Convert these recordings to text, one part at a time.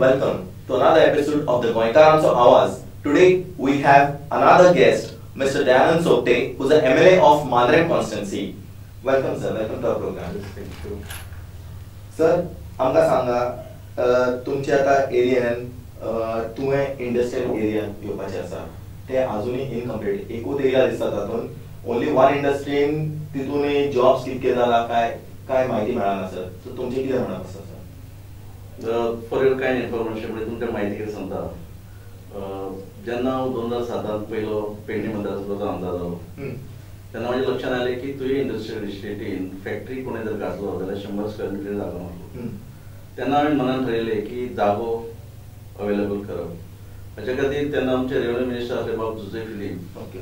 welcome to another episode of the Goenkarancho Awaaz. Today we have another guest, Mr. Dayanand Sopte, who is the MLA of Mandrem constituency. Welcome sir, welcome to our program. Thank you. Sir, आमकां सांगा तुमचे आता Ariane तुवें industrial area येवपाचे आसा, ते अजूनय incomplete, एकूच एरिया दिसता तातूंत ओनली वन इंडस्ट्रीन, तितूनय जॉब्स कितके जाला काय काय म्हायती मेळना सर. सो तुमचें कितें म्हणप आसा sir? For your kind information म्हणजे तुमच्या म्हायती कितें सांगता, जेन्ना हांव 2007 पयलो पेडणे मतदारसंघाचो आमदार जालो तेन्ना म्हाज्या लक्षांत आयलें की तुवें इंडस्ट्रियल इस्टेटीन फॅक्टरी कोणी जर घातलो जाल्यार 100 स्क्वेअर मिटर जागो नासलो. तेन्ना हांवें मनान ठरयलें की जागो अवेलेबल करप. हाच्या खातीर तेन्ना आमचे रेव्हेन्यू मिनिस्टर आसले बाब जुझे फिलीप, ओके,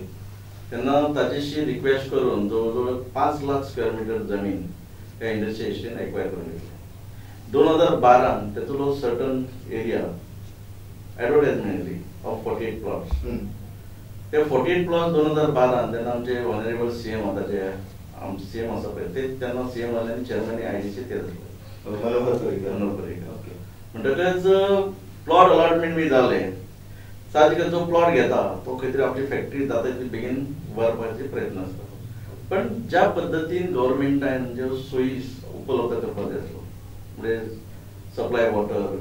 तेन्ना ताजेशी रिक्वेस्ट करून जवळ जवळ 5 लाख स्क्वेअर मिटर जमीन ह्या इंडस्ट्रियल इस्टेटीन एक्वायर करून घेतली. 2012 तातूंतलो सर्टन एरिया एडवर्टायजमेंट येयली ऑफ 48 प्लॉट्स. ते 48 प्लॉट्स 2012 तेन्ना आमचे ऑनरेबल सीएम आतांचे आमचे सीएम आसा पळय ते तेन्ना सीएम जाले आनी चेअरमॅन आयडीसी ते जाले मनोहर पर्रीकर. मनोहर पर्रीकर. ओके, म्हणटकच प्लॉट अलॉटमेंट बी जालें. साहजिकच जो प्लॉट घेता तो खंय तरी आपली फॅक्टरी जाता तितली बेगीन व्हरपाचे प्रयत्न आसता, पण ज्या पद्दतीन गव्हर्मेंटान ज्यो सोयी उपलब्ध करपाक जाय आसलो म्हणजे सप्लाय वॉटर,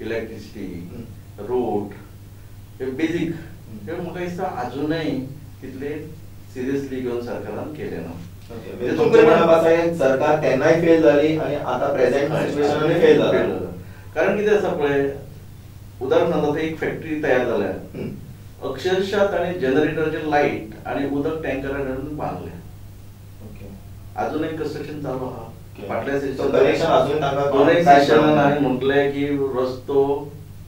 इलेक्ट्रिसिटी, रोड, हे बेजीक हे म्हाका दिसता आजुनय तितले सिरियसली घेवन सरकारान केलें ना. तुमचें म्हणप आसा सरकार तेन्नाय फेल जाली आनी आतां प्रेझेंट सिच्युएशनानूय फेल जाला. कारण कितें आसा पळय, उदाहरण सांगता, एक फॅक्टरी तयार जाल्या, अक्षरशः ताणें जनरेटराचे लायट आनी उदक टँकरान हाडून बांदलें. अजून एक कन्स्ट्रक्शन चालू आहा. फाटल्या दोनूय सेशनान हांवें म्हटलें की रस्तो,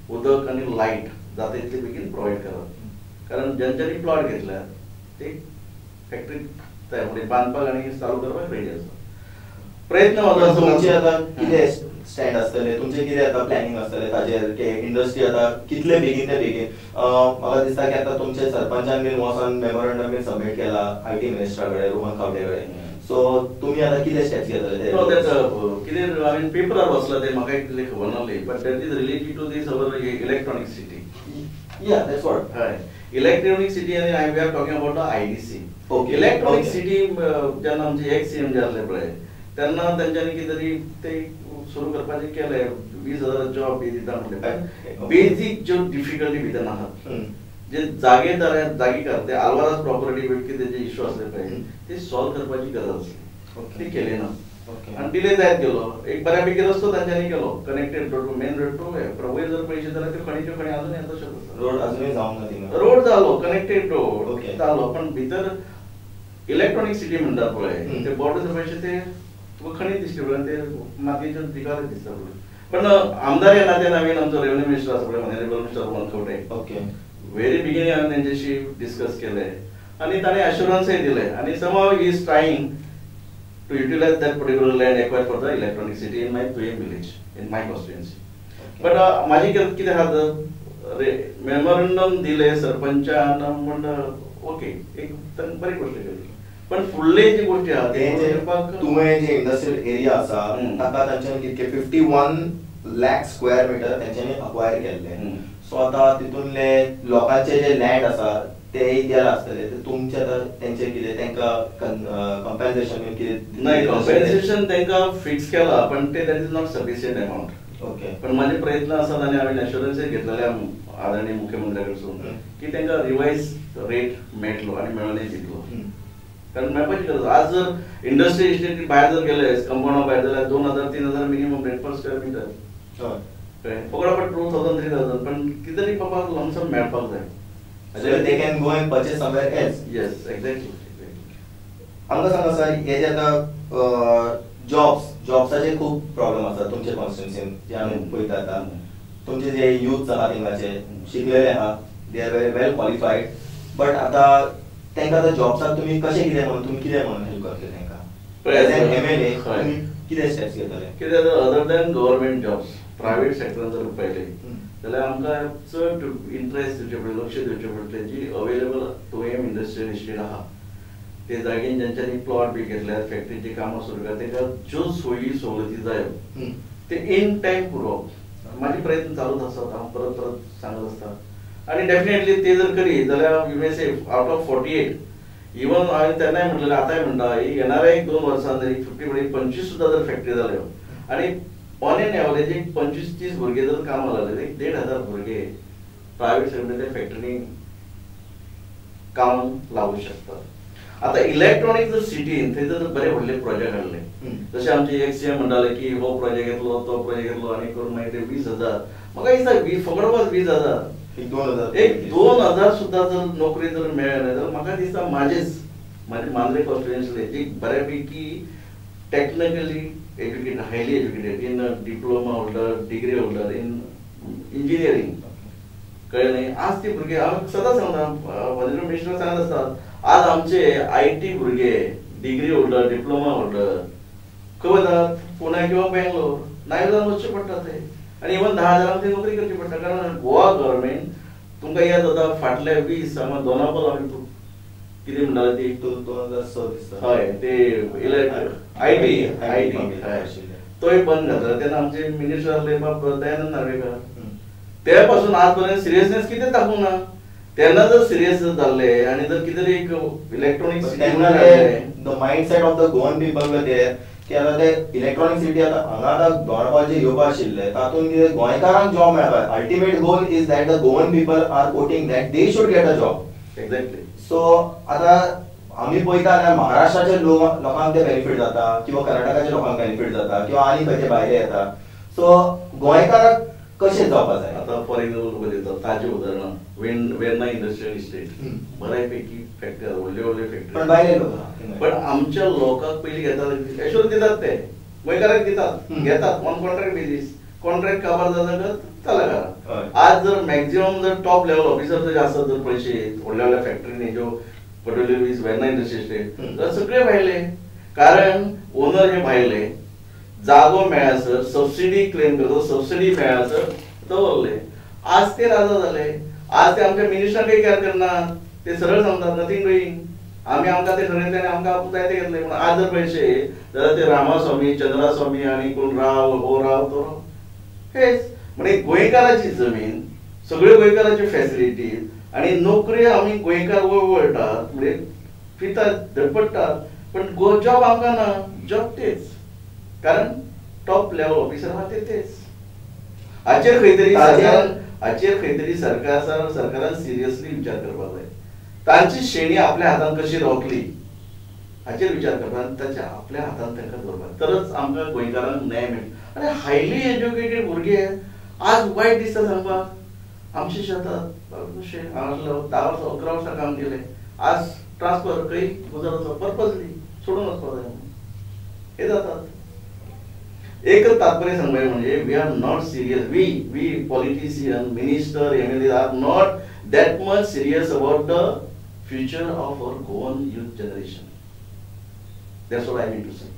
उदक आनी लायट जाता तितले बेगीन प्रोवायड करात, कारण ज्यांच्यानी प्लॉट घेतल्या ते फॅक्टरी तयार म्हणजे बांदपाक आनी चालू करपाक रेडी आसा. प्रयत्न म्हजो. तुमचे आतां कितें स्टँड आसतले, तुमचें कितें आतां प्लॅनिंग आसतलें ताजेर की इंडस्ट्री आतां कितले बेगीन ते बेगीन? म्हाका दिसता की आतां तुमचे सरपंचान बीन वचोन मेमोरंडम बीन सबमीट केला IT मिनिस्टरा कडेन, रोहन खावटे कडेन. सो तुमी आतां कितें स्टेप्स घेतले? कितें हांवें पेपरार वाचलां तें म्हाका इतलें खबर नासलें, but that is related to this our electronic city. Yeah, that's what. हय, इलेक्ट्रॉनिक सिटी आनी I we are talking about the IDC. Electronic city जेन्ना आमचे एक्स सीएम जे आसले पळय तेन्ना तेंच्यांनी कितें तरी ते सुरू करपाचें केलें, 20,000 जॉब बी दिता म्हटलें. बेजीक ज्यो डिफिकल्टी भितर आहात जे जागे जागीकार ते आल्वारास प्रॉपर्टी कितें जे इश्यू आसले पळय ते सॉल्व करपाची गरज आसली, ते केले ना आनी डिले जायत गेलो. एक बऱ्यापैकी रस्तो तांच्यांनी केलो, connected road main road to वयर जर पळयशे जाल्यार त्यो खणीच्यो खणी अजूनय तश्योच आसा. रोड अजूनय जावंक ना, रोड जालो, कनेक्टेड रोड जालो, पण भितर इलेक्ट्रॉनिक सिटी म्हणटात पळय ते बॉर्डर पळयशे ते तुका खणी दिसली पळय, ते मातयेच्यो दिकाले दिसता पळय. पण आमदार येना ते नवीन आमचो रेव्हेन्यू मिनिस्टर आसा पळय honourable mister Rohan Khaunte, okay, very beginning हांवें तेंच्याशी डिस्कस केलें आनी ताणें एश्युरन्सय दिलें आनी somehow he is trying to utilize that particular land acquired for the electronic city in my Tuyem village, in my constituency. But माझी कितें आहा, मेमोरंडम दिलें सरपंचान म्हण ओके, एक बरी गोश्ट केली, पण फुडले जी गोश्टी आहा ते तुवें जे इंडस्ट्रियल एरिया आसा ताका तांच्यानी कितके 51 लाख स्क्वेअर मिटर तांच्यांनी अक्वायर केल्ले. सो आतां तितूंतले लोकांचे जे लँड आसा ते गेला आसतले, तुमचे आतां तेंचे कितें तांकां कंपेन्सेशन बीन कितें? नाही, कंपेन्सेशन तांकां फिक्स केला, पण ते that is not sufficient amount. Okay, पण माझे प्रयत्न आसात आनी हांवें एश्युरन्सय घेतलेले आदरणीय मुख्यमंत्र्या कडसून की तांकां रिवायज रेट मेळटलो आनी मेळोनय दितलो, कारण मेळपाची गरज. आज जर इंडस्ट्री इस्टेटी भायर जर गेले, कंपाउंडा भायर जाल्यार 2,000 3,000 minimum rate per square metre, फकत आपण 2,000 3,000, पण कितें तरी बाबा लमसम मेळपाक जाय. So they can go and purchase somewhere else. Yes, exactly. आमकां सांगा सर, हे जे आतां जॉब्साचे खूब प्रॉब्लम आसा तुमचे कॉन्स्टिट्युन्सीन जे आमी पळयता आतां, तुमचे जे यूथ आहा थिंगाचे शिकलेले आहा, they are very well qualified, but आतां तांकां आतां जॉब्साक तुमी कशें कितें म्हणून तुमी कितें म्हणून हेल्प करतले तांकां एज एन एमएलए? तुमी कितें स्टेप्स घेतले? कितें other than government jobs private सेक्टरान जर पळयलें जाल्यार आमकां चड इंट्रस्ट दिवचें पडटलें, लक्ष दिवचें पडटलें जी अवेलेबल तुवें इंडस्ट्रियल इस्टेट आहा ते जागेन ज्यांच्यानी प्लॉट बी घेतल्यात, फॅक्टरीची कामां सुरू केल्या, तांकां ज्यो सोयी सवलती जाय ते इन टायम पुरोवप. माझे प्रयत्न चालूच आसात, हांव परत परत सांगत आसता आनी डेफिनेटली ते जर करीत जाल्यार you may say out of 48 even हांवें तेन्नाय म्हणलेलें आतांय म्हणटा येणाऱ्या एक 2 वर्सां जर 50 म्हणजे 25 सुद्दां जर फॅक्टरी जाल्यो आनी ऑन एन एवरेज एक 25-30 भुरगे जर कामाक लागले एक 1500 भुरगे प्रायवेट सेक्टर त्या फॅक्टरीनी काम लावू शकतात. आता इलेक्ट्रॉनिक जर सिटीन थंय जर बरे व्हडले प्रोजेक्ट हाडले जशे आमचे एक सी एम म्हणटाले की हो प्रोजेक्ट घेतलो तो प्रोजेक्ट घेतलो आनी करून मागीर ते 20,000 म्हाका दिसता फकत 20,000 एक 2,000 सुद्दां जर नोकरी जर मेळ्ळी जाल्यार म्हाका दिसता माझेच माझे मांद्रे कॉन्स्टिट्युएन्सीले जी बऱ्यापैकी technically educated highly educated in diploma holder degree holder in engineering कळ्ळें न्ही. आज ती भुरगे हांव सदांच सांगता ऑनरेबल मिनिस्टर सांगत आसतात आज आमचे IT भुरगे डिग्री होल्डर डिप्लोमा होल्डर खंय वतात पुणे किंवा बँगलोर नायजान वचचें पडटा ते आनी इवन 10,000 ते नोकरी करची पडटा कारण गोवा गव्हर्मेंट तुमकां याद जाता फाटल्या 20 हांगा दोनापावल आमी कितें म्हणटाले ती 2006 दिसता हय ते IT IT तोय बंद जाता तेन्ना आमचे मिनिस्टर आसले बाब दयानंद नार्वेकर ते पासून आजपर्यंत सिरियसनेस कितें दाखोवंक ना. तेन्ना जर सिरियस जाल्ले आनी जर कितें तरी एक electronic the mindset of the Goan people were there की आतां ते इलेक्ट्रॉनिक सिटी आतां हांगा आतां दोनापावल जे येवपा आशिल्ले तातूंत कितें गोंयकारांक जॉब मेळपाक ultimate goal is that the Goan people are quoting that they should get a job. Exactly. So आतां आमी पळयता जाल्यार महाराष्ट्राचे लोकांक ते बेनिफीट जाता किंवा कर्नाटकाच्या लोकांक बेनिफीट जाता किंवा आनी खंयचे भायले येता. सो गोंयकारांक कशें जावपा जाय? आतां फॉर एक्झाम्पल तुका दिता ताजें उदाहरण वेर्ना इंडस्ट्रियल इस्टेट बऱ्यापैकी फॅक्टरी व्हडल्यो व्हडल्यो फॅक्टरी पण भायले लोक पण आमच्या लोकांक पयलीं घेतात एश्योर दितात ते गोंयकारांक दितात घेतात ऑन कॉन्ट्रॅक्ट बेजीस कॉन्ट्रॅक्ट काबार जातकच चला घरा. आज जर मॅक्झिमम जर टॉप लेवल ऑफिसर जर आसत जर पळयशी व्हडल्या व्हडल्या फॅक्टरीनी ज्यो पर्टिक्युलरली वेर्ना इंडस्ट्रियल इस्टेट जाल्यार सगळे भायले कारण ओनर हे भायले जागो मेळसर सबसिडी क्लेम करतो सबसिडी मेळसर दवरले आज ते राजा जाले. आज ते आमच्या मिनिस्टरांकय केअर करना ते सरळ सांगतात नथींग डुईंग आमी आमकां ते ठरयतले आनी आमकां आपूण जाय ते घेतले. पूण आज जर पळयशे जाल्यार ते रामास्वामी चंद्रास्वामी आनी कोण राव हो राव तो राव हेच म्हणजे गोंयकाराची जमीन सगळ्यो गोंयकाराच्यो फॅसिलिटीज आनी नोकरी आमी गोंयकार वळवळटात म्हणजे फितात धडपडटात पण जॉब आमकां ना जॉब तेच कारण टॉप लेवल ऑफिसर आहा ते तेच. हाचेर खंय तरी सरकारान हाचेर खंय तरी सरकारान सिरियसली विचार करपाक जाय. तांची शेणी आपल्या हातान कशी रावतली हाचेर विचार करपाक आनी ताच्या आपल्या हातान तांकां दवरपाक तरच आमकां गोंयकारांक न्याय मेळटा. आनी हायली एज्युकेटेड भुरगे आज वायट दिसता सांगपाक आमचे शेतात हांगा 10 वर्सां 11 वर्सां काम केलें आज ट्रान्सफर खंय गुजरात पर्पजली सोडून वचपाक जाय हे जातात. एक तात्पर्य सांगपाचें म्हणजे we are not serious we we politician minister MLA are not that much serious about the future of our Goan youth generation. That's what I mean to say.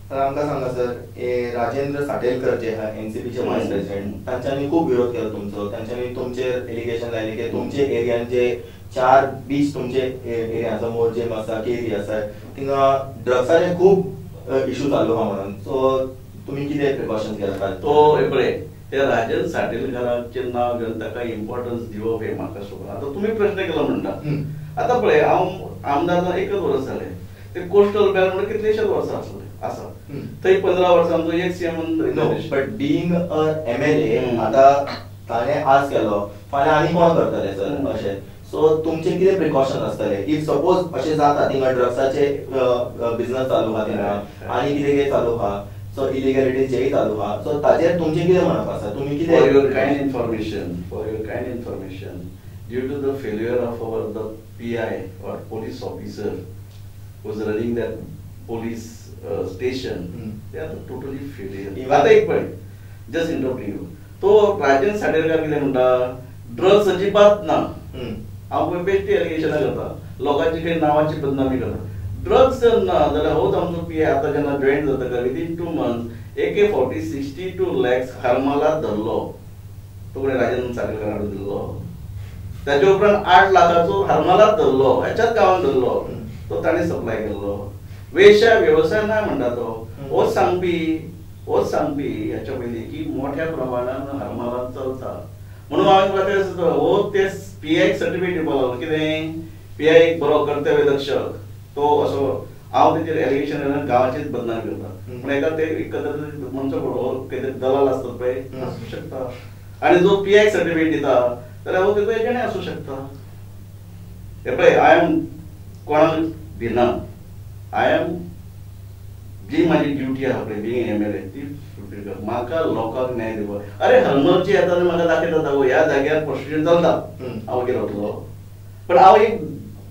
तर आमकां सांगा सर हे राजेंद्र साटेलकर जे आहा एनसीपीचे वायस प्रेसिडेंट तांच्यांनी खूब विरोध केलो तुमचो तांच्यांनी तुमचेर एलिगेशन लायले की तुमचे एरियान जे 4 बीच तुमचे एरिया आसा मोरजेम आसा केरी आसा थिंगा ड्रग्साचे खूब इशू चालू आहा म्हणून सो तुमी कितें प्रिकॉशन्स घेतात? तो पळय त्या राजन साटेलकराचें नांव घेवन ताका इम्पॉर्टन्स दिवप हें म्हाका सोबना. आतां तुमी प्रश्न केलो म्हणटा आतां पळय हांव आमदार जावन एकच वर्स जालें ते कोस्टल बेल्ट म्हणून कितलेशेच वर्सां आसले आसा थंय 15 वर्सां आमचो एक CM but being a MLA आतां ताणें आज केलो फाल्यां आनी कोण करतले सर अशें सो तुमचे कितें प्रिकॉशन आसतले if suppose अशें जाता थिंगा ड्रग्साचे बिजनस चालू आहा थिंगा आनी कितें कितें चालू आहा सो इलिगॅलिटी जेय चालू आहा सो ताजेर तुमचें कितें म्हणप आसा तुमी कितें? For your kind information for your kind information due to the failure of our the PI or police officer was running that police station they are totally failure. आतां एक पळय जस्ट इंटरप्टिंग you तो राजन साटेलकार कितें म्हणटा drugs अजिबात ना हांव पळय बेश्टी एलिगेशनां करता लोकांची खंय नांवाची बदनामी करता ड्रग्स जर ना जाल्यार होच आमचो पी I आतां जेन्ना जॉयन जाता within 2 months AK-40 62 lakhs Harmala धरलो तो कोणी राजन साटेलकार हाडून दिल्लो ताजे उपरांत 8 लाखाचो हरमालाच धरलो ह्याच्याच गांवान धरलो तो ताणें सप्लाय केल्लो. वेश्या वेवसाय ना म्हणटा तो होच सांगपी होच सांगपी ह्याच्या पयलीं की मोठ्या प्रमाणान हरमलान चलता म्हणून हांवें हो ते पीआयक सर्टिफिकेट दिवपाक लागलो. कितें पीआय एक बरो कर्तव्य दक्षक तो असो हांव तेचेर एलिगेशन गांवाचेच बदनाम करता पूण एका ते एकत्र म्हणचो पडलो कितें दलाल आसतात पळय आसूं शकता आनी जो पीआय सर्टिफिकेट दिता जाल्यार हो तेजो एजंट आसूं शकता. हे पळय I am कोणाक दिना, I am जी म्हाजी ड्युटी आहा पळय बिंग एमएलए ती फुलफील कर. म्हाका लोकांक न्याय दिवपाक. अरे हरमलची येता आनी म्हाका दाखयता दाखो ह्या जाग्यार प्रोस्टिट्यूशन चलता हांव वगैरे वतलो पण हांव एक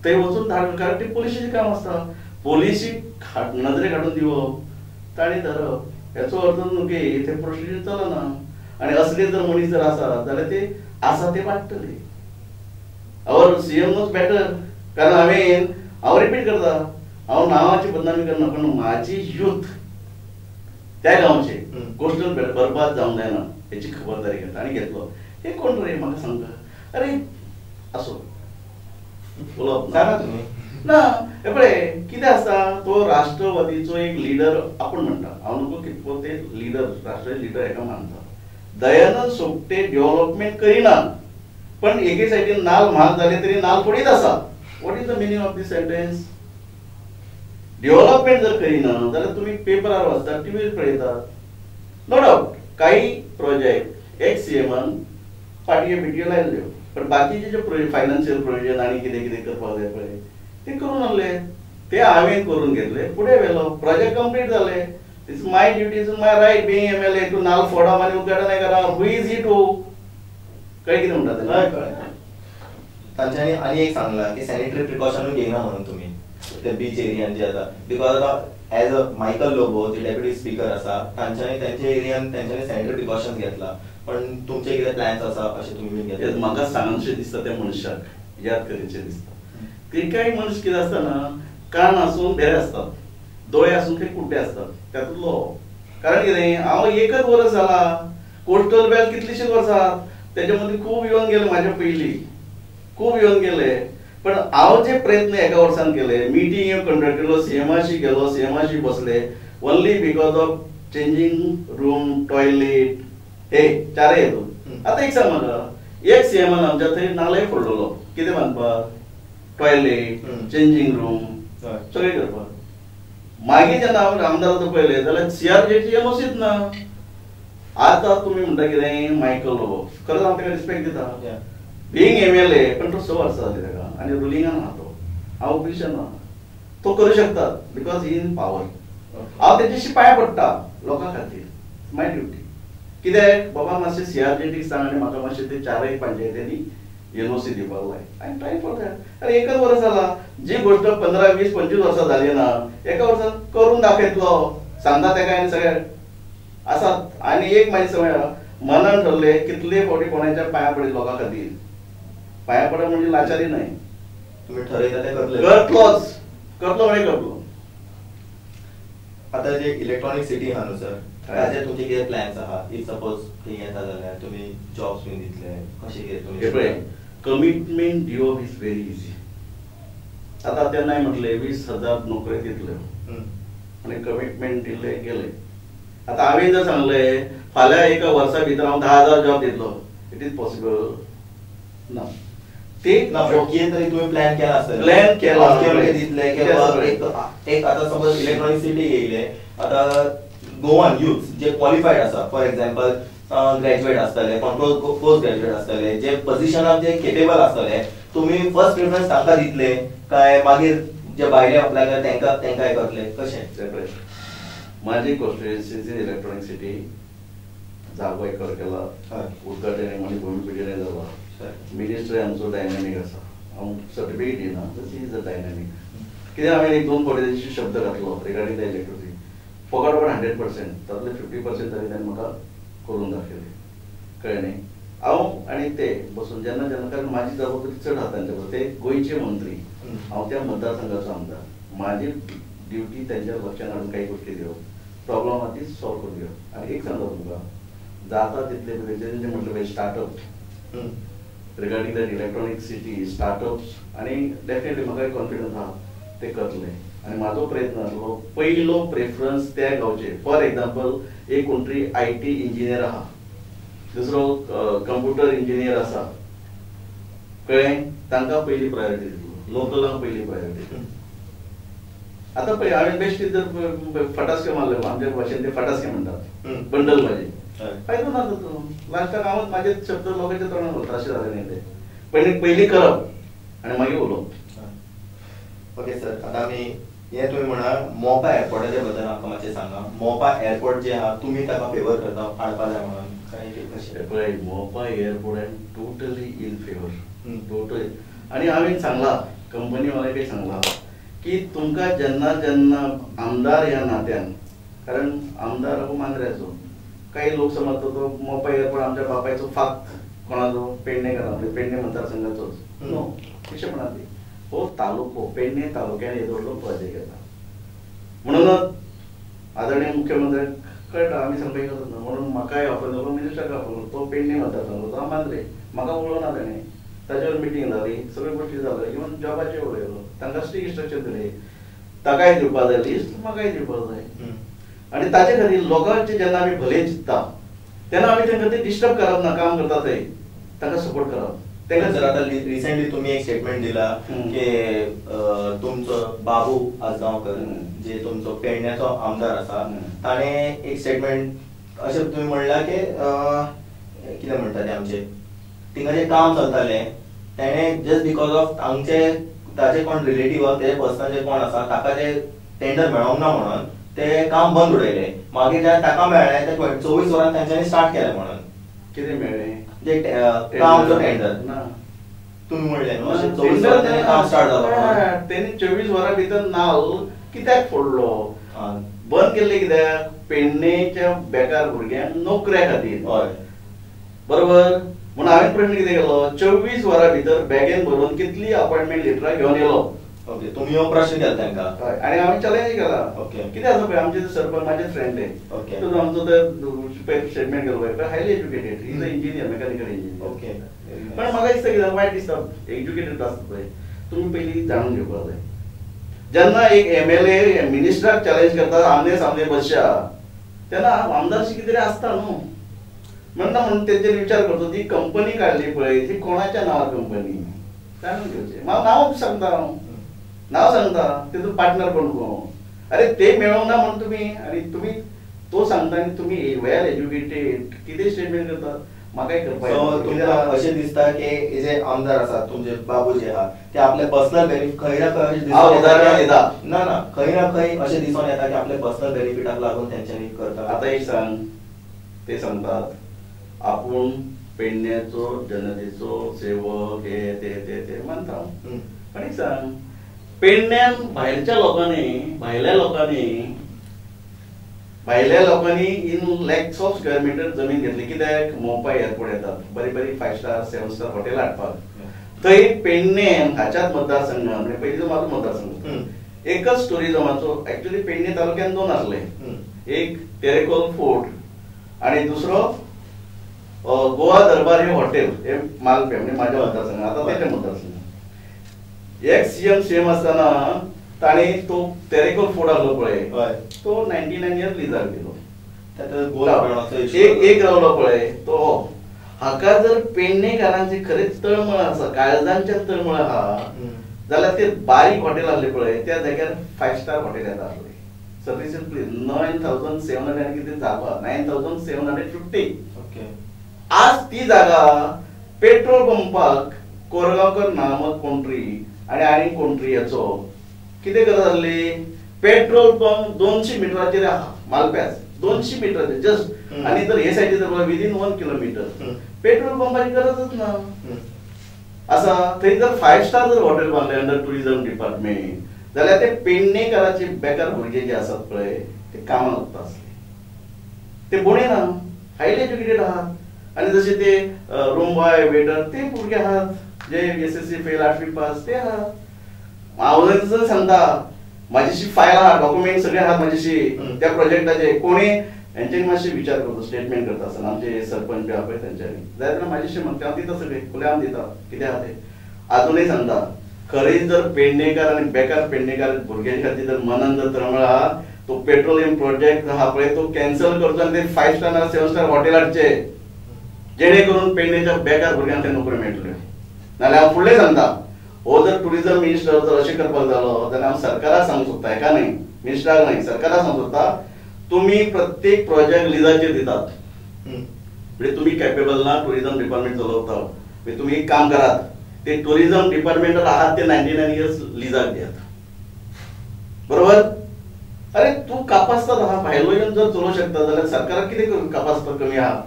थंय वचून धाड कारण ते पोलिशीचें काम आसता. पोलिशीक नदरेक हाडून दिवप ताणी धरप हेचो अर्थ न्हू की थंय प्रोस्टिट्यूशन चलना आनी असले जर मनीस जर आसा जाल्यार ते आसा ते वाडटले. Our CM knows better कारण हांवें हांव रिपीट करता हांव नांवाची बदनामी करना पण म्हाजी यूथ त्या गांवचे कोस्टल बरबाद जावंक जायना हेची खबरदारी घेता आनी घेतलो. हे कोण रे म्हाका सांगता अरे असो उलोवप सांगा तुमी ना. हे पळय कितें आसता तो राष्ट्रवादीचो एक लिडर आपूण म्हणटा हांव नको कितको ते लिडर राष्ट्रीय लिडर हेका मानता. दयानंद सोपटे डेव्हलपमेंट करिना पण एके सायडीन नाल म्हाल जाले तरी नाल फोडीत आसा. What is the meaning of this sentence? Development जर करिना जाल्यार तुमी पेपरार वाचतात टिवीर पळयतात नो डावट काही प्रोजेक्ट एक सीएमान पाटयो बिटयो लायल्ल्यो पण बाकीचे जे फायनान्शियल प्रोविजन आनी कितें कितें करपाक जाय पळय ते करून आहले ते हांवें करून घेतले फुडें व्हेलो प्रोजेक्ट कंप्लीट जाले. It's my duty is my right being MLA to नाल फोडप आनी उद्घाटन करप. Who is he to कळ्ळें कितें म्हणटा तें? तांच्यांनी आनी एक सांगलां की सॅनिटरी प्रिकॉशनूय घेयना म्हणून तुमी ते बीच एरियान जे आसा because आतां एज अ मायकल लोबो जे डेप्युटी स्पीकर आसा तांच्यांनी तेंच्या एरियान तेंच्यांनी सॅनिटरी प्रिकॉशन्स घेतला पण तुमचे कितें प्लॅन्स आसा अशें तुमी घेतले? म्हाका सांगचें दिसता त्या मनशाक याद करचें दिसता की कांय मनीस कितें आसता ना कान आसून भेरे आसतात दोळे आसून खंय कुड्डे आसतात तातूंतलो. कारण कितें हांव एकच वर्स जाला कोस्टल बेल्ट कितलीशींच वर्सां तेच्या मदीं खूब येवन गेले म्हाज्या पयलीं खूब येवन गेले पण हांव जे प्रयत्न एका वर्सान केले मिटींग कंडक्ट केलो सीएमाशी गेलो सीएमाशी बसले only because of changing room toilet हे चारय हेतून. आतां एक सांग म्हाका एक सीएमान आमच्या थंय नालय फोडलेलो कितें बांदपाक टॉयलेट चेंजींग रूम सगळें करपाक. मागीर जेन्ना हांव आमदार जाता पळयलें जाल्यार सीआरजेची एनओसीच ना. आतां तुमी म्हणटा कितें मायकल लोबो खरेंच हांव ताका रिस्पेक्ट दिता बिंग एमएलए पण तो 6 वर्सां जाली ताका आनी रुलिंगान आहा तो हांव ऑपोजिशन आहा तो करूं शकता because he in power. हांव तेच्याशी पांय पडटा लोकां खातीर माय ड्युटी कित्याक बाबा मातशें सीआरजेटीक सांग आनी म्हाका मातशें ते चारय पंचायतींनी एनओसी दिवपाक जाय. I am trying for that. अरे एकच वर्स जाला जी गोश्ट 15 20 25 वर्सां जाली ना एका वर्सान करून दाखयतलो सांगता तेका आनी सगळे आसात. आनी एक म्हाजी सवय मनान ठरले कितले फावटी कोणाच्या पांया पडीत लोकां खातीर पांया पडप म्हणजे लाचारी न्हय तुमी ठरयता तें करतले करतलोच करतलो म्हणजे करतलो. आतां जे इलेक्ट्रॉनीक सिटी आहा न्हू सर ताजे तुमचे कितें प्लॅन्स आहा? If suppose थंय येता जाल्यार तुमी जॉब्स बीन दितले कशें कितें तुमी? पळय कमिटमेंट दिवप is very easy. आतां तेन्नाय म्हटलें 20,000 नोकऱ्यो दितल्यो आनी कमिटमेंट दिले गेले. आतां हांवें जर सांगलें फाल्यां एका वर्सा भितर हांव 10,000 जॉब दितलो it is possible ना. ते कितें तरी तुवें प्लॅन केला आसतलें प्लॅन केला दितले एक आतां सपोज इलेक्ट्रॉनीक सिटी येयले आतां गोवन युथ जे क्वॉलिफायड आसा फॉर एक्झाम्पल ग्रॅज्युएट आसतले कोण पोस्ट ग्रॅज्युएट आसतले जे पोझिशनाक जे केपेबल आसतले तुमी फर्स्ट प्रिफरन्स तांकां दितले काय मागीर जे भायले अप्लाय करता तांकां तांकां करतले कशें? म्हाजी कॉन्स्टिट्युएन्सी इलेक्ट्रॉनीक सिटी जागो एकर केला उद्घाटन आनी भूमिपूजन जाला मिनिस्टर आमचो डायनॅमीक आसा हांव सर्टिफिकेट दिना he is a dynamic. कित्याक हांवें 1-2 फावटी शब्द घातलो regarding the electricity forgot about 100% तातूंतले 50% तरी ताणें म्हाका करून दाखयले कळ्ळें न्ही. हांव आनी ते बसून जेन्ना जेन्ना कारण म्हाजी जबाबदारी चड आहा तांच्या बरोबर ते गोंयचे मंत्री हांव त्या मतदारसंघाचो आमदार म्हाजी ड्युटी तेंच्या लक्षान हाडून काही गोश्टी दिवप प्रॉब्लम आहा ती सॉल्व करून घेवप. आनी एक सांगता तुमकां जाता तितले जें म्हटलें पळय startup regarding that electronic city startups आनी डेफिनेटली म्हाका एक कॉन्फिडन्स आहा ते करतले. आनी म्हाजो प्रयत्न आसलो पयलो प्रेफरन्स त्या गांवचे. फॉर एक्झाम्पल एक कोण तरी IT engineer आहा, दुसरो कंप्युटर इंजिनियर आसा, कळ्ळें, तांकां पयली प्रायोरिटी दितलो, लोकलांक पयली प्रायोरिटी. आतां पळय हांवें बेश्टी जर फटासके मारले, आमच्या भाशेन ते फटासके म्हणटात, बंडल भाजी, फायदो ना ताचो. लास्टाक हांव म्हाजे शब्द लोकांच्या तोंडान उरता अशें जालें न्ही तें. पयलीं पयलीं करप आनी मागीर उलोवप. ओके सर, आतां आमी हें तुमी म्हणा मोपा एअरपोर्टाच्या बद्दल आमकां मातशें सांगा. मोपा एअरपोर्ट जे आहा तुमी ताका फेवर करता हाडपा जाय म्हणून काय कशें? पळय Mopa airport I am totally in favour, totally. आनी हांवें सांगलां कंपनीवाल्याकय सांगलां की तुमकां जेन्ना जेन्ना आमदार ह्या नात्यान, कारण आमदार हो मांद्र्याचो, काही लोक समजता तो मोपा एअरपोर्ट आमच्या बापायचो फाक्त कोणाचो पेडणेकार, म्हणजे पेडणे मतदारसंघाचोच, नो अशें म्हणा ती हो तालुको पेडणे तालुक्यान येदो व्हडलो प्रोजेक्ट येता. म्हणूनच आदरणीय मुख्यमंत्र्यांक कळटा आमी सांगपाक गरज ना, म्हणून म्हाकाय ऑफर जालो, मिनिस्टराक ऑफर जालो, तो पेडणे मतदारसंघाचो, हांव मांद्रे, म्हाका उलोवना ताणें, ताचेवर मिटींग जाली, सगळ्यो गोश्टी जाल्यो, इवन जॉबाचेर उलयलो, तांकां स्ट्रीक इन्स्ट्रक्शन दिले, ताकाय दिवपा जाय लिस्ट, म्हाकाय दिवपा जाय. आनी ताचे खातीर लोकांचे जेन्ना आमी भले चिंतता तेन्ना आमी तांकां ते डिस्टर्ब करप ना, काम करता थंय तांकां सपोर्ट करप. तेन्ना सर आतां रिसेंटली तुमी एक स्टेटमेंट दिला की तुमचो बाबू आजगांवकर जे तुमचो पेडण्याचो आमदार आसा ताणें एक स्टेटमेंट अशें तुमी म्हणलां की कितें म्हणटा ते आमचें थिंगा जें काम चलतालें तेणें जस्ट because of आमचे ताजे कोण रिलेटीव आहा ते पर्सनल जे कोण आसा ताका जे टेंडर मेळोंक ना म्हणून ते काम बंद उडयलें. मागीर जेन्ना ताका मेळ्ळें ते 24 वरां तेंच्यांनी स्टार्ट केलें म्हणून. कितें मेळ्ळें? जे कामचो टेंडर ना तुमी म्हणलें न्हू अशें 24 वरां काम स्टार्ट जालो, तेणी 24 वरां भितर नाल्ल कित्याक फोडलो, बंद केल्लें कित्याक? पेडणेच्या बेकार भुरग्यांक नोकऱ्या खातीर. हय बरोबर. म्हणून हांवें प्रश्न कितें केलो, 24 वरां भितर बॅगेन भरून कितली अपॉयंटमेंट लेटरां घेवन येयलो. ओके, तुमी हो प्रश्न केला तांकां. हय, आनी हांवें चॅलेंज केला. ओके, कितें आसा पळय आमचे सरपंच म्हाजे फ्रेंड ते, ओके, तो आमचो ते स्टेटमेंट केलो पळय, highly educated, is a engineer, mechanical engineer. Okay, पण म्हाका दिसता कितें वायट दिसता, एज्युकेटेड आसता पळय तुमी पयलीं जाणून घेवपाक जाय. जेन्ना एक एमएलए मिनिस्टराक चॅलेंज करता आमने सामने बसया तेन्ना आमदारशी कितें तरी आसता न्हू, म्हणटा म्हणून तेचेर विचार करतो. ती कंपनी काडली पळय ती कोणाच्या नांवार कंपनी जाणून घेवचें. म्हाका नांव सांगता, हांव नांव सांगता, तेतून पार्टनर कोण कोण, अरे ते मेळोंक ना म्हणून तुमी, आनी तुमी तो सांगता आनी तुमी वेल एज्युकेटेड कितें स्टेटमेंट करता, म्हाकाय करपाक. तुमकां अशें दिसता की जे आमदार आसात तुमचे बाबू जे आहा ते आपले पर्सनल बेनिफीट खंय ना खंय उदाहरण दिता ना ना खंय ना खंय अशें दिसून येता की आपले पर्सनल बेनिफिटाक लागून तेंच्यांनी करता. आतां एक सांग, ते सांगतात आपूण पेडण्याचो जनतेचो सेवक हे ते ते ते मानता, पण एक सांग पेडण्यान भायरच्या लोकांनी भायल्या लोकांनी in lakhs of square metre जमीन घेतली कित्याक? मोपा एअरपोर्ट येतात बरी बरी 5 स्टार 7 स्टार हॉटेल हाडपाक. थंय पेडणे हाच्याच मतदारसंघान, म्हणजे पयलींचो म्हाजो मतदारसंघ एकच टुरिजमाचो, एक्चुअली पेडणे तालुक्यान 2 आसले, एक तेरेखोल फोर्ट आनी दुसरो गोवा दरबार हे हॉटेल हे मालपे, म्हणजे म्हाज्या मतदारसंघान, आतां तेच्या मतदारसंघान. एक सीएम सीएम आसतना ताणी तो तेरेखोल फोर्ट आसलो पळय तो 99 इयर लिजार दिलो, एक रावलो पळय तो. हाका जर पेडणेकारांची खरेंच तळमळ आसा, काळजांच्या तळमळ आहा जाल्यार ते बारीक हॉटेल आसले पळय त्या जाग्यार 5 स्टार हॉटेल येता आसले. सर्विसीस प्लीज 9700 आनी कितें जागा 9750. आज ती जागा पेट्रोल पंपाक कोरगांवकर नामक कोणतरी आनी आनी कोणतरी हाचो कितें गरज आसली? पेट्रोल पंप 200 मिटराचेर आहा मालप्यास, 200 मिटराचेर जस्ट, आनी जर हे सायडीन जर विदीन 1 किलोमिटर पेट्रोल पंपाची गरजच ना आसा. थंय जर 5 स्टार जर हॉटेल बांदलें अंडर टुरिजम डिपार्टमेंट जाल्यार ते पेडणेकाराचे बेकार भुरगे जे आसात पळय ते कामाक वता आसले, ते बोणे ना, हायली एज्युकेटेड आहात. आनी जशे ते रूम बॉय वेटर ते भुरगे आहात जे SSC fail 8वी पास ते आहात. हांव सांगता म्हाजीशी फायल आहा, डॉक्युमेंट सगळे आहात म्हाजीशी त्या प्रोजेक्टाचे. कोणी हेंच्यांनी मातशे विचार करतो, स्टेटमेंट करता आसतना आमचे सरपंच बी आहा पळय तेंच्यांनी जाय तेन्ना म्हाजीशी म्हणटा, हांव दिता सगळे खुले आम दिता कितें आहा तें. आजुनूय सांगता खरें जर पेडणेकार आनी बेकार पेडणेकार भुरग्यां खातीर जर मनान जर तळमळ आहा तो पेट्रोलियम प्रोजेक्ट आहा पळय तो कॅन्सल करचो आनी ते 5 स्टार ना 7 स्टार हॉटेल हाडचे जेणे करून पेडणेच्या बेकार भुरग्यांक ते नोकरी मेळटल्यो. नाल्यार हांव फुडलें सांगता, हो जर टुरिझम मिनिस्टर जर अशें करपाक जालो जाल्यार हांव सरकाराक सांगूंक सोदता, हेका न्हय मिनिस्टराक न्हय, सरकाराक सांगूंक सोदता, तुमी प्रत्येक प्रोजेक्ट लिजाचेर दितात म्हणजे तुमी कॅपेबल ना टुरिझम डिपार्टमेंट चलोवता, म्हणजे तुमी एक काम करात, ते टुरिझम डिपार्टमेंटात आहात ते 99 इयर्स लिजाक दियात, बरोबर. अरे तूं कापास्ताद आहा, भायलो येवन जर चलोवंक शकता जाल्यार सरकाराक कितें कापास्ताद कमी आहा,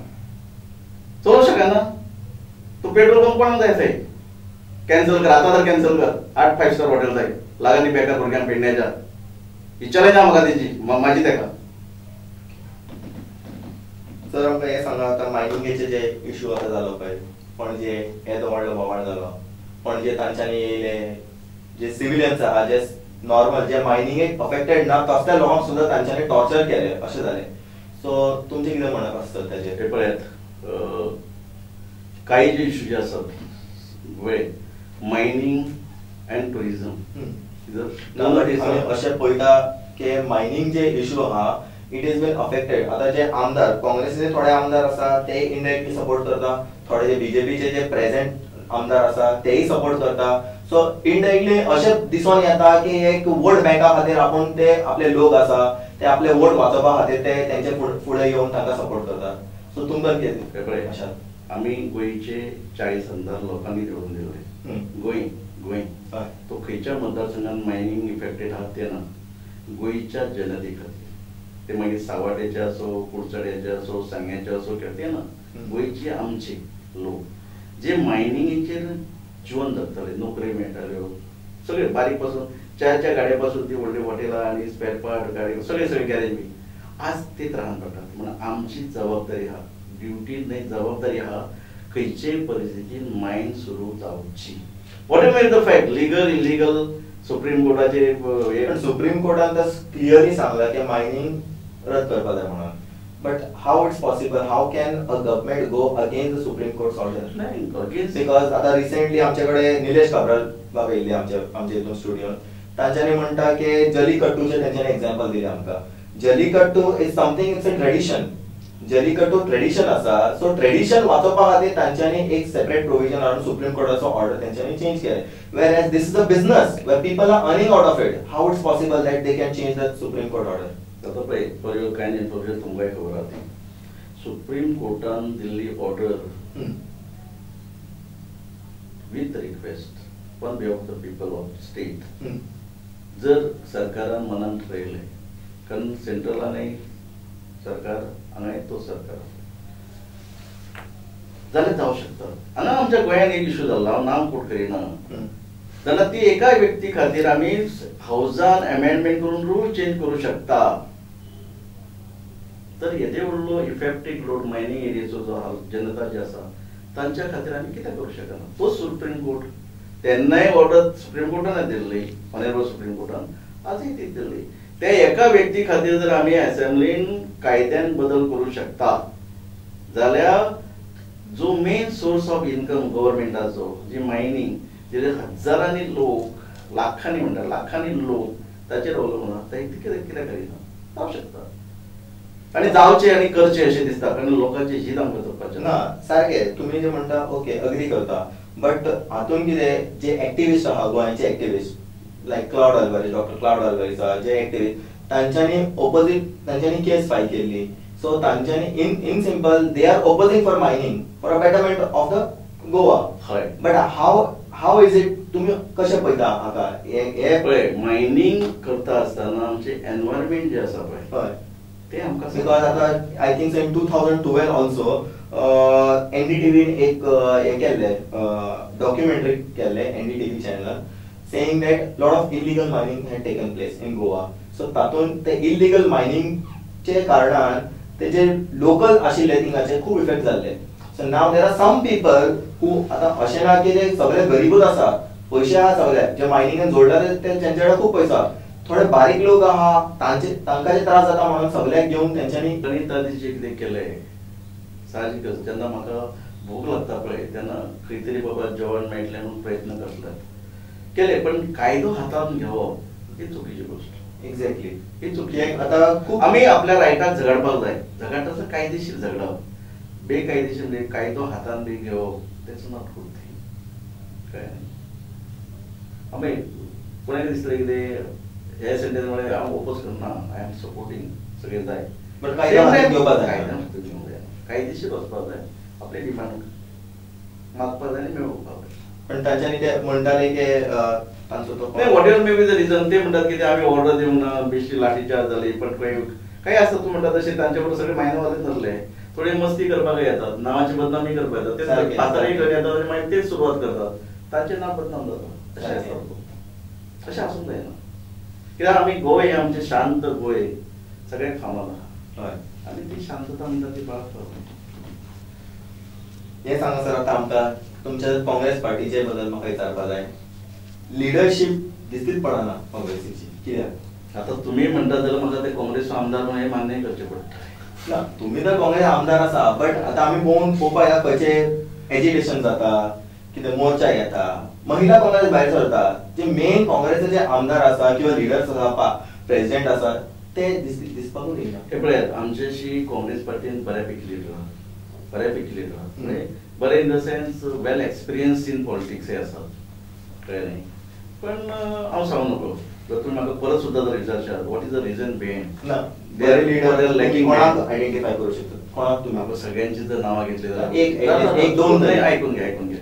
चलोवंक शकना. तूं पेट्रोल पंप कोणाक जाय थंय कॅन्सल कर, आतां तर कॅन्सल कर, 8 5 स्टार हॉटेल जाय लागनी बेकार भुरग्यांक पेडण्याच्या, ही चॅलेंज आहा म्हाका तेजी म्हाजी तेका. सर आमकां हें सांगा, आतां मायनिंगेचे जे इशू आतां जालो पळय पणजे, येदो व्हडलो बोवाळ जालो पणजे, तांच्यांनी येयले जे सिविलियन्स आहा, जे नॉर्मल जे मायनिंगेक अफेक्टेड ना तसल्या लोकांक सुद्दां तांच्यांनी टॉर्चर केले अशें जालें. सो तुमचें कितें म्हणप आसता ताजेर? हे पळयात, काही जे इशू जे आसात वे मायनिंग अँड टुरिझम अशें पळयता की मायनिंग जे इशू आहा it is been affected. आतां जे आमदार काँग्रेसीचे थोडे आमदार आसा ते इनडायरेक्टली सपोर्ट करता, थोडे जे बीजेपीचे जे प्रेझेंट आमदार आसा तेय सपोर्ट करता. सो इनडायरेक्टली अशें दिसून येता की एक वोट बँका खातीर आपूण ते आपले लोक आसा ते आपले वोट वाचोवपा खातीर ते तेंचे फुडें येवन तांकां सपोर्ट करता. सो तुमकां कितें अशें? आमी गोंयचे 40 आमदार लोकांनी निवडून दिले, गोंय गोंय तो खंयच्या मतदारसंघात मायनिंग इफेक्टेड आहा ते ना, गोंयच्या जनते खातीर, ते मागीर सावाट्याचे असो, कुडचड्याचे असो, सांग्याचे असो, ते ना, गोंयची आमचे लोक जे मायनिंगेचेर जिवन जगताले, नोकरी मेळटाल्यो, सगळे बारीक पासून च्याच्या गाडये पासून ती व्हडली हॉटेलां आनी स्पेर पार्ट गाडी सगळे सगळे गॅरेज बी आज ते त्रासान पडटात. म्हणून आमची जबाबदारी आहा, ड्युटी न्हय जबाबदारी आहा, खंयचेय परिस्थितीन मायन सुरू जावची, whatever is the fact, legal illegal supreme कोर्टाचे. सुप्रीम कोर्टान तर क्लियरली सांगला की मायनिंग रद्द करपाक जाय म्हणून, but how it's possible, how can a government go against the supreme court order? Because आतां रिसेंटली आमचे कडेन निलेश काब्राल बाबा येयल्ले आमचे आमचे हितून स्टुडियोन, तांच्यांनी म्हणटा की जलीकट्टूचें तेंच्यांनी एग्जाम्पल दिलें आमकां. Jallikattu is something, it's a tradition, Jallikattu tradition आसा, सो ट्रेडिशन वाचोवपा खातीर तांच्यांनी एक सेपरेट प्रोविजन हाडून सुप्रीम कोर्टाचो ऑर्डर तेंच्यांनी चेंज केलें. Whereas this is a business where people are earning out of it, how it's possible that they can change the supreme court order? आतां पळय, for your kind information तुमकांय खबर आहा ती, supreme कोर्टान Delhi order with request on behalf of the people of state जर सरकारान मनान ठरयलें, कारण सेंट्रलानय सरकार हांगाय तो सरकार जाल्यार जावं शकता. हांगा आमच्या गोंयान एक इशू जाल्लो, हांव नांव कोट करिना, जाल्यार ती एका व्यक्ती खातीर आमी हावजान अमेंडमेंट करून रूल चेंज करूं शकता. तर येदे व्हडलो इफेक्टीव लोड मायनिंग एरियेचो जो जनता जी आसा तांच्या खातीर आमी कितें करूं शकना? तो सुप्रीम कोर्ट तेन्नाय ऑर्डर सुप्रीम कोर्टान दिल्ली, ऑनरेबल सुप्रीम कोर्टान आजूय ती दिल्ली. त्या एका व्यक्ती खातीर जर आमी असेंब्लीन कायद्यान बदल करूं शकता जाल्यार जो मेन सोर्स ऑफ इन्कम गव्हर्मेंटाचो जी मायनिंग, जेजे हजारांनी लोक, लाखांनी म्हणटा लाखांनी लोक ताचेर अवलंबून आसा, ते कितें कित्याक करिना? जावं शकता आनी जावचें आनी करचें अशें दिसता, कारण लोकांचें हीत आमकां जपपाचें ना. सारकें तुमी जें म्हणटा ओके अग्री करता, बट हातून कितें जे एक्टिविस्ट आहा गोंयाचे activist like Claude Alvares, doctor Claude Alvares आहा जे एक्टिविस्ट, तांच्यांनी ओपोजीट तांच्यांनी केस फायल केल्ली. सो तांच्यांनी in simple they are opposing for mining for a betterment of the Goa. हय, but how is it, तुमी कशें पळयता हाका? हे पळय, मायनिंग करता आसतना आमचें एनवायरमेंट जें आसा पळय, हय ते आमकां, because आतां I think in 2012 also एनडीटीव्हीन एक हें केल्लें, डॉक्युमेंटरी केल्लें NDTV चॅनलान, saying that lot of illegal mining had taken place in Goa. So तातूंत ते इलिगल मायनिंगचे कारणान ते जे लोकल आशिल्ले थिंगाचे खूब इफेक्ट जाल्ले. So now there are some people who, आतां अशें ना की ते सगळे गरीबूच आसा, पयशे आहा सगळे जे मायनिंगान जोडला ते तेंचे कडेन खूब पयसो आहा, थोडे बारीक लोक आहा तांचे तांकां जे त्रास जाता म्हणून सगळ्याक घेवन तेंच्यांनी. आनी त्या दिसा कितें केलें साहजिकच, जेन्ना म्हाका भूक लागता पळय तेन्ना खंय तरी बाबा जेवण मेळटलें म्हणून प्रयत्न करतात, केले, पण कायदो हातान घेवप ही चुकीची गोष्ट. एक्झॅक्टली, ही चुकी. आता खूप आमी आपल्या रायटाक झगडपाक जाय, झगडटा कायदेशीर झगडप, बेकायदेशीर म्हणजे कायदो हातान बी घेवप that's not good thing. कळ्ळें? आमी कोणाक दिसलें कितें हे सेंटेन्स म्हळ्यार हांव ओपोज करना, I am supporting सगळें जाय, बट कायदो हातान घेवपाक जाय, कायदो घेवंक जाय, कायदेशीर वचपाक जाय, आपले डिमांड मागपाक जाय आनी मेळोवपाक जाय. पण तांच्यांनी ते म्हणटाले की तांचो तो नाही, whatever may be the reason, ते म्हणटात की ते आमी ऑर्डर दिवंक ना, बेश्टी लाठीचार्ज जाली, पण काही आसता तूं म्हणटा तशें तांचे बरोबर सगळे मायनवालेच नासले, थोडी मस्ती करपाक येतात, नांवाची बदनामी करपाक येतात, ते फातरय घेवन येतात आनी मागीर तेच सुरवात करतात, तांचें नांव बदनाम जाता. तशें आसता, तशें आसूंक जायना. कित्याक आमी गोंय हें आमचें शांत गोंय सगळ्यांक फामाद आहा आनी ती शांतता म्हणटा ती बाळगपाक. हें सांगा सर, आतां आमकां तुमच्या काँग्रेस पार्टीचे बद्दल म्हाका विचारपाक जाय, लिडरशीप दिसतीच पडना काँग्रेसीची, कित्याक? आतां तुमी म्हणटा जाल्यार म्हाका ते काँग्रेस आमदार म्हणून हें मान्य करचें पडटा. ना, तुमी तर काँग्रेस आमदार आसा, बट आतां आमी पळोवन पळोवपाक येता खंयचे एजिटेशन जाता, कितें मोर्चा येता, महिला काँग्रेस भायर सरता, जे मेन काँग्रेसाचे आमदार आसा किंवा लिडर्स आसा, प्रेसिडेंट आसा, ते दिसपाकूच येना. हे पळयात, आमच्याशी काँग्रेस पार्टीन बऱ्यापैकी लिडर आहात, बऱ्यापैकी लिडर आहात, म्हणजे बरे in the sense well experience in politics हे आसात, कळ्ळें न्ही? पण हांव सांगू नको, जर तुमी म्हाका परत सुद्दां जर विचारशात what is the reason behind, ना बरे लिडर कोणाक आयडेंटिफाय करू शकता, कोणाक तुमी? म्हाका सगळ्यांची जर नांवां घेतली जाल्यार एक दोन तरी आयकून घे, आयकून घे,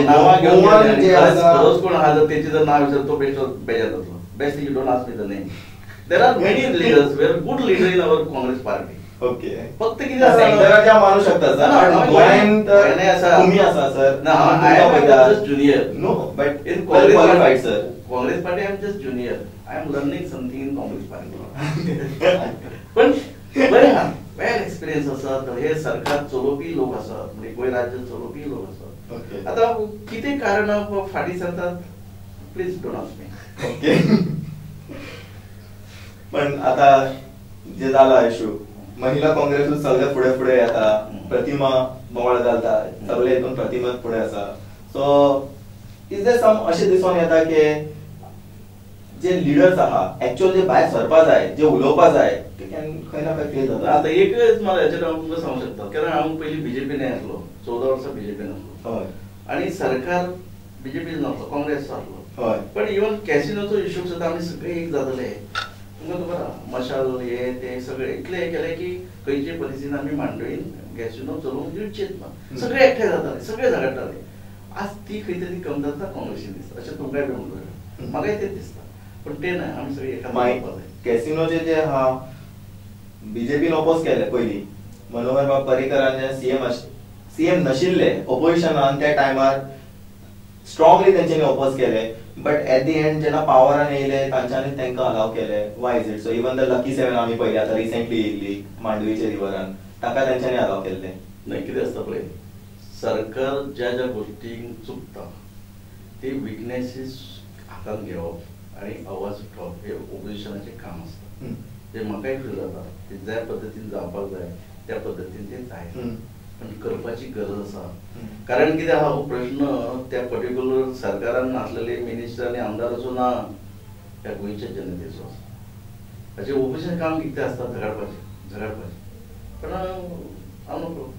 नांवां घेवन खरोच कोण आहा जर तेची जर नांव विचार तो बेस्ट बेजार जातलो. Best you don't ask me the name. There are many leaders, we are good leader in our Congress party. Okay, फक्त कितें आसा मानू शकता सर, गोंयांत तुमी आसा सर, ना I am just junior. No, but in qualified sir, Congress party I am just junior, I am learning something in Congress party. पण बरें आहा, वेल एक्सपिरियन्स आसात, हे सरकार चलोवपी लोक आसात, म्हणजे गोंय राज्य चलोवपी लोक आसात. आतां कितें कारणां फाटीं सरतात, please don't ask me. Okay, पण आता जे जाला इशू, महिला काँग्रेसूच सगळे फुडें फुडें येता, प्रतिमा बोवाळ घालता, सगळे हितून प्रतिमा फुडें आसा. सो is there सम अशें दिसून येता की जे लिडर्स आहा एक्चुअल जे भायर सरपा जाय, जे उलोवपा जाय, ते खंय ना खंय फेल जाता. आतां एकच मला हेचेर हांव तुमकां सांगूंक शकता, कारण हांव पयलीं बीजेपीन आसलो, 14 वर्सां बीजेपीन आसलो, हय, आनी सरकार बीजेपी नासलो, काँग्रेस आसलो, हय, पण इवन कॅसिनोचो इशू सुद्दां आमी सगळे एक जातले, तुमकां खबर आहा, मशाल हे ते सगळे इतले हे केले की खंयचे परिस्थितीन आमी मांडवीन कॅसिनो चलोवंक दिवचेच ना, सगळे एकठांय जाताले, सगळे झगडटाले. आज ती खंय तरी कमतरता काँग्रेसीन दिसता, अशें तुमकांय बी म्हणूंक म्हाकाय तें दिसता, पण ते ना आमी सगळे एका. कॅसिनोचे जे आहा बीजेपीन ओपोज केले पयलीं, मनोहर बाब पर्रीकरान सीएम नाशिल्ले, ओपोजिशनान त्या टायमार स्ट्रॉंगली तेंच्यांनी ओपोज केले, बट एट the and जेन्ना पावरान येयले तांच्यांनी तांकां अलाव केले. Why is it so? Even the lucky seven आमी पळयली आतां रिसेंटली येयल्ली मांडवीच्या रिवरान, ताका तेंच्यांनी अलाव केल्ले. नाही, कितें आसता पळय, सरकार ज्या ज्या गोष्टींक चुकता ते विकनेसीस हातान घेवप आनी आवाज उठोवप हे ओपोजिशनाचें काम आसता. ते म्हाकाय फील जाता की ज्या पद्दतीन जावपाक जाय त्या पद्दतीन ते जाय, पण करपाची गरज आसा. कारण कितें आहा, हो प्रश्न त्या पर्टिक्युलर सरकारान नासलेले मिनिस्टर आनी आमदाराचो ना, त्या गोंयच्या जनतेचो आसा. ताचें ओपोजिशन काम कितें आसता, झगडपाचें झगडपाचें. पण हांव नको,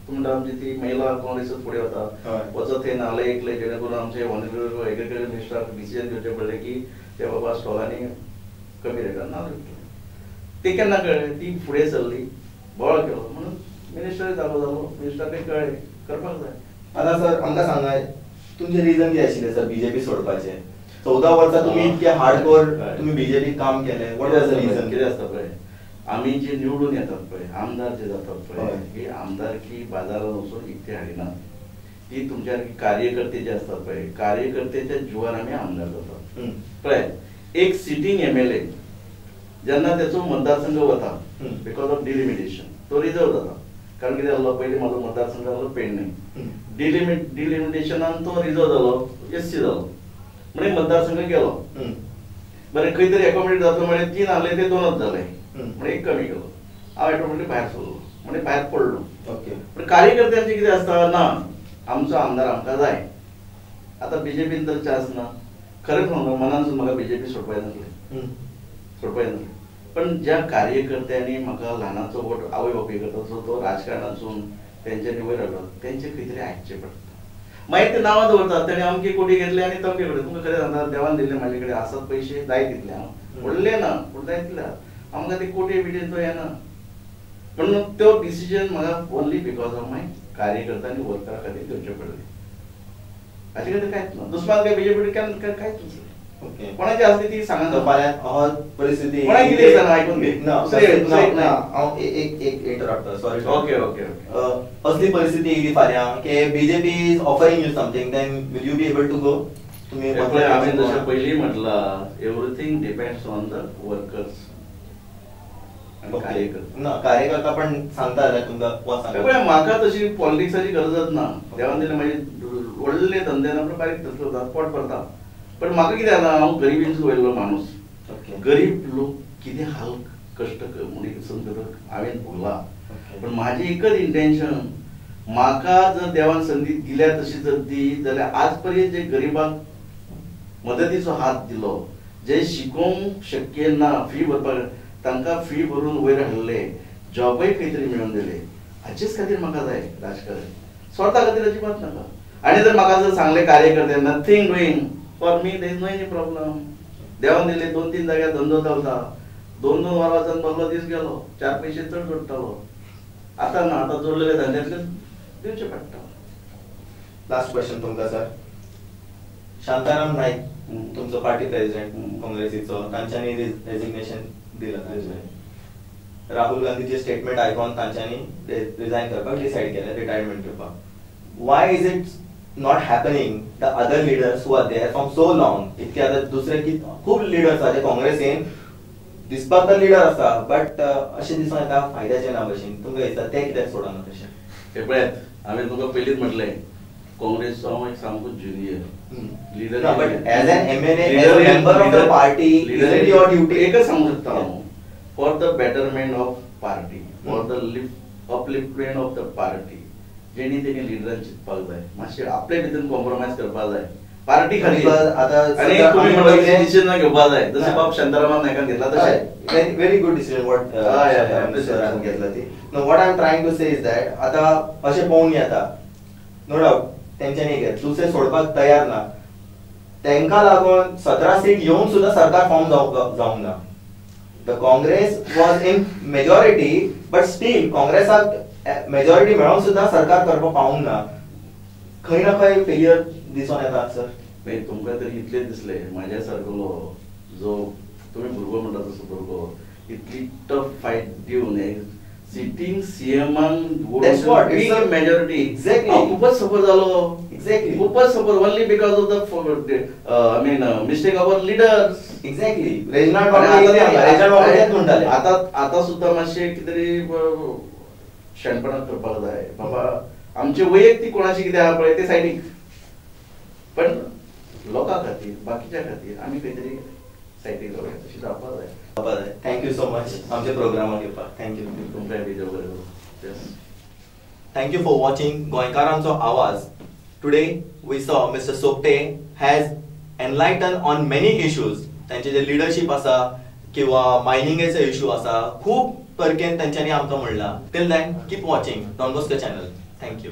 तूं म्हणटा आमची ती महिला काँग्रेसच फुडें वता, वचत थंय नाले एकले, जेणे करून आमचे ऑनरेबल एग्रीकल्चर मिनिस्टराक डिसिजन घेवचें पडलें की ते बाबा स्टॉलांनी कमी रेटान नाल्ल विकतले. ते केन्ना कळ्ळें, ती फुडें सरली, बोवाळ केलो म्हणून मिनिस्टर जागो जालो, मिनिस्टराकय कळ्ळें करपाक जाय. आतां सर आमकां सांगाय, तुमचें रिजन कितें आशिल्लें सर बीजेपी सोडपाचें? 14 वर्सां तुमी इतके हार्डकोर तुमी बीजेपी काम केलें, what was the reason? कितें आसता पळय, आमी जे निवडून येतात पळय, आमदार जे जातात पळय, ही आमदारकी बाजारान वचून विकती हाडिनात, ती तुमच्या कार्यकर्ते जे आसतात पळय, कार्यकर्त्याच्या जिवार आमी आमदार जातात. पळय, एक सिटींग एमएलए जेन्ना तेचो मतदारसंघ वता because of delimitation, तो रिजर्व जाता. कारण कितें जाल्लो, पयलीं म्हाजो मतदारसंघ जालो पेडणे, डिलिमिटेशनान तो रिजर्व जालो, एससी जालो, म्हणजे मतदारसंघ गेलो. बरें, खंय तरी एकोमोडेट जातलो म्हणजे 3 आहले ते 2च जाले, म्हणजे एक कमी गेलो, हांव ऑटोमॅटिकली भायर सरलो, म्हणजे भायर पडलो. ओके, पण कार्यकर्त्यांचे कितें आसता ना, आमचो आमदार आमकां जाय, आतां बीजेपीन तर चान्स ना. खरें सांगू मनानसून म्हाका बीजेपी सोडपाक नासलें, सोडपाक नासलें. पण ज्या कार्यकर्त्यांनी म्हाका ल्हानाचो व्हड आवय बापूय करता सो तो राजकारणासून तेंच्यांनी वयर हाडलो तेंचे खंय तरी आयकचें पडटा. मागीर ते नांवां दवरतात तेणी अमकी कोटी घेतली आनी तमके कोटी. तुमकां खरें सांगता देवान दिल्ले म्हाजे कडेन आसात पयशे जाय तितले, हांव व्हडले ना पूण जाय तितले आमकां ते कोटी बिटी तो येना. पण तो डिसिजन म्हाका ओन्ली because of my कार्यकर्ता आनी वर्करा खातीर घेवचें पडलें. हाचे खातीर कांयच ना. दुस्मान काय बीजेपी कांयच नासलें. कोणाची आसली ती सांगा फाल्यां परिस्थिती कोणाक कितें दिसना आयकून घे. हांव एक एक इंटरप्ट सॉरी. ओके ओके असली परिस्थिती येयली फाल्यां की BJP is offering you something then will you be able to go? तुमी हांवें जशें पयलीं म्हटलां everything depends on the workers. ना कार्यकर्ता पण सांगता जाल्यार तुमकां पळय म्हाका तशी पॉलिटिक्साची गरजच ना. देवान दिले म्हाजे व्हडले धंदे ना पूण बारीक तसलो पोट भरता. पण म्हाका कितें जाता हांव गरिबींचो वयलो माणूस. गरीब लोक कितें हाल कश्ट म्हणून हांवें भोगला. पण म्हाजें एकच इंटेन्शन म्हाका जर देवान संदी दिल्या तशी जर दी जाल्यार आज पर्यंत जे गरिबांक मदतीचो हात दिलो, जे शिकोवंक शक्य ना फी भरपाक तांकां फी भरून वयर हाडले, जॉबय खंय तरी मेळोवन दिले, हाचेच खातीर म्हाका जाय राजकारण. स्वता खातीर अजिबात नाका. आनी जर म्हाका जर सांगले कार्यकर्ते nothing doing for me there is no any problem. देवान दिले 2-3 जाग्यार धंदो चलता, 2-2 वरां वचून बसलो दीस गेलो, 4 पयशे चड जोडटालो. आतां ना, आतां जोडलेले धंद्यांतले दिवचे पडटा. लास्ट क्वेश्चन तुमकां सर. शांताराम नाईक तुमचो पार्टी प्रेसिडेंट काँग्रेसीचो, तांच्यांनी रेजिग्नेशन दिला. राहुल गांधीचे स्टेटमेंट आयकून तांच्यांनी रिजायन करपाक डिसायड केलें, रिटायरमेंट घेवपाक. Why is it not happening? The other leaders who are there from so long, इतके आतां दुसरे खूब लिडर्स आसा जे काँग्रेसीन दिसपाक तर लिडर आसा बट अशें दिसून येता फायद्याचें ना भशेन. तुमकां दिसता ते कित्याक सोडना तशें? हे पळयात हांवें तुमकां पयलींच म्हटलें काँग्रेसचो हांव एक सामको junior leader. But as an MLA, as a member of the party, is it your duty? एकच सांगू शकता हांव, for the betterment of party, for the upliftment of the party, जेणी तेणी लिडरान चिंतपाक जाय, मातशें आपले भितर कॉम्प्रोमायज करपाक जाय पार्टी खातीर. आनी तुमी म्हणटा डिसिजन घेवपाक जाय जशें बाब शांतारामान नायकान घेतला तशें. Very good decision what सरान घेतला ती. What I am trying to say is that आतां अशें पळोवंक येता नो डावट तेंच्यांनी घेत दुसरे सोडपाक तयार ना, तेंकां लागून 17 सीट येवन सुद्दां सरकार फॉर्म जावंक ना. The Congress was in majority but still काँग्रेसाक मेजॉरिटी मेळोवन सुद्दां सरकार करपाक पावूंक ना. खंय ना खंय फेलियर दिसून येता सर. मागीर तुमकां तरी इतलें दिसलें म्हाज्या सारको जो तुमी भुरगो म्हणटा तसो भुरगो इतली टफ फायट दिवन सिटींग सीएमान मेजॉरिटी खूपच सफर जालो. एक्झॅक्टली खूपच suffer only because of the I mean mistake of our leaders. Exactly Reginald म्हणटाले. आतां आतां सुद्दां मातशें कितें तरी शेणपणां करपाक जाय बाबा. आमचे वैयक्तीक कोणाशी कितें आहा पळय ते सायडीक, पण लोकां खातीर बाकीच्या खातीर आमी खंय तरी सायडीक जावया तशें जावपाक जाय. Thank you so much आमच्या प्रोग्रामाक येवपाक. Thank you. तुमकांय बी देव बरें करूं. Thank you for watching गोंयकारांचो आवाज. Today we saw Mr. Sopte has enlighten on many issues. तांचे जे लिडरशीप आसा किंवा मायनिंगेचो इशू आसा खूब तर्केन तांच्यांनी आमकां म्हणलां. Till then keep watching Don Bosco channel. Thank you.